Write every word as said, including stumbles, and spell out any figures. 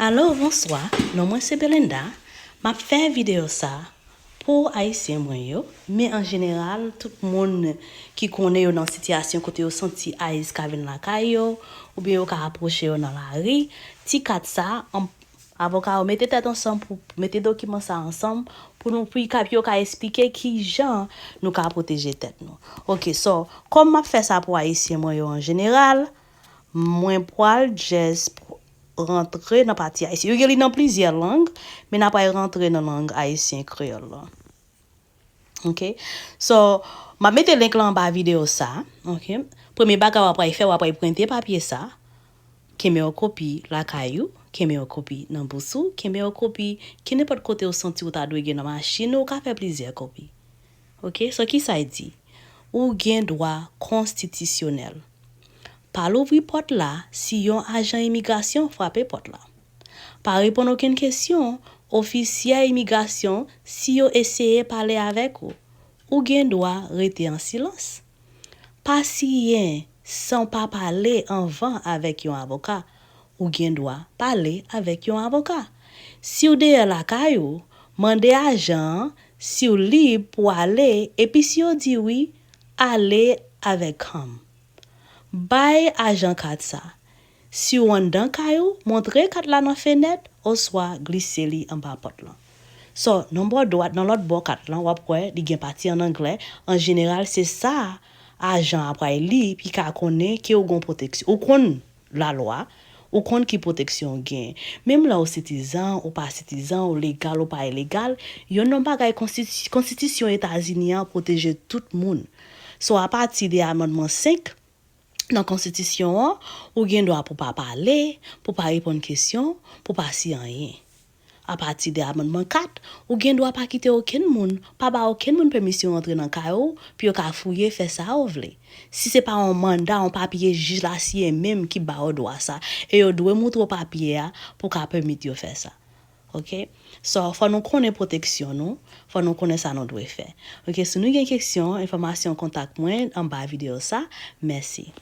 Alo, bonswa. Non mwen se Belinda. M ap fè videyo sa pou Ayisyen mwen yo, men an jeneral, tout moun ki konnen yo nan sitiyasyon kote yo santi ICE ka vin lakay yo, oubyen yo ka apwoche yo nan lari, ti kat sa, an-, avoka yo mete tèt ansanm pou mete dokiman sa ansanm pou nou, pou yo ka, pou yo ka esplike ki jan nou ka pwoteje tèt nou. Ok, so, kòm m ap fè sa pou Ayisyen mwen yo an jeneral, mwen pral just rantre nan pati ayisyen. Yo gen li nan plizyè lang, men n ap pral rantre nan lang ayisyen kreyòl la. Ok? So, m ap mete link la anba videyo sa. Ok? Premye bagay w ap pral fè, w ap pral prente papye sa. Kenbe yon kopi lakay ou, kenbe yon kopi nan bous ou, kenbe yon kopi kenenpòt kote w santi w ta dwe gen nan machin ou, ou ka fè plizyè kopi. Ok? So, kisa l di? Ou gen dwa konstitisyonèl. Pa louvri pòt la si yon ajan imigrasyon frape pòt la. Pa reponn okenn kesyon ofisyè imigrasyon si yo eseye pale avèk ou. Ou gen dwa rete an silans. Pa siyen san w pa pale anvan avèk yon avoka. Ou gen dwa pale avèk yon avoka. Si w deyò lakay ou, mande ajan an si w lib pou w ale, epi si yo di wi, ale avèk calm. Bay ajan kat sa. Si w anndan kay ou, montre kat la nan fenèt oswa glise li anba pòt lan. So, nan bò dwat, nan lòt bò kat lan, w ap wè li gen pati an anglè. An jeneral, se sa ajan an pral li, pi ka konnen ke w gen pwoteksyon. Ou konn lalwa, ou konn ki pwoteksyon w gen. Menm lè w sitizan, ou pa sitizan, ou legal, ou pa ilegal, youn nan bagay konstiti-, konstitisyon Etazini an pwoteje tout moun. So, apati de amannman senk nan konstitisyon an, ou gen dwa pou pa pale, pou pa reponn kesyon, pou pa siyen anyen. Apati de amannman kat, ou gen dwa pa kite okenn moun, pa ba okenn moun pèmisyon rantre nan kay ou, pou yo ka fouye, fè sa yo vle. Si se pa yon manda, yon papye jij la siyen menm ki ba yo dwa sa, e yo dwe moutre w papye a pou ka pèmèt yo fè sa. Ok? So, fò nou konnen pwoteksyon nou, fò nou konnen sa nou dwe fè. Ok, si nou gen kesyon, enfòmasyon, kontak mwen anba videyo sa. Mèsi.